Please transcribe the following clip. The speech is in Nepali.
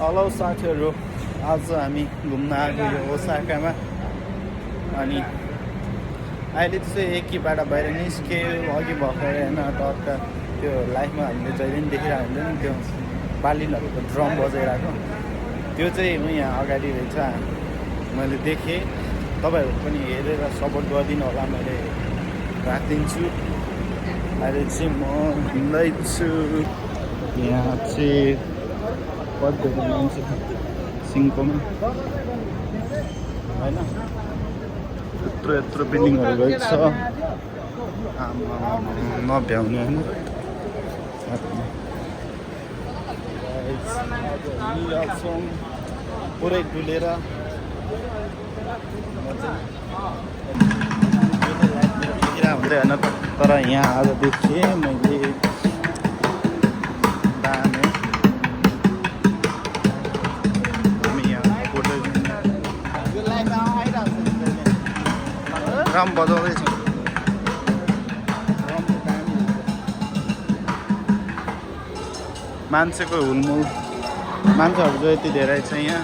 हेलो साथीहरू, आज हामी घुम्न आएको यो ओसाकामा। अनि अहिले चाहिँ एकैबाट बाहिर निस्क्यो। अघि भर्खर होइन टक्क त्यो लाइफमा हामीले जहिले पनि देखिरहेको हुन्छ नि, त्यो बालिनहरूको ड्रम बजाइरहेको, त्यो चाहिँ यहाँ अगाडि रहेछ। मैले देखेँ, तपाईँहरू पनि हेरेर सपोर्ट गरिदिनु होला। मैले राखिदिन्छु। अहिले चाहिँ म हिँड्दैछु। यहाँ चाहिँ पद्धति मान्छे सिङ्कोमा होइन, यत्रो यत्रो बिल्डिङहरू गएको छ। नभ्याउने होइन। पुरै डुलेर हुँदै होइन, तर यहाँ आज देखेँ मैले दामे। ड्रम बजाउँदैछ। मान्छेको हुलमुल, मान्छेहरू चाहिँ यति धेरै छ यहाँ।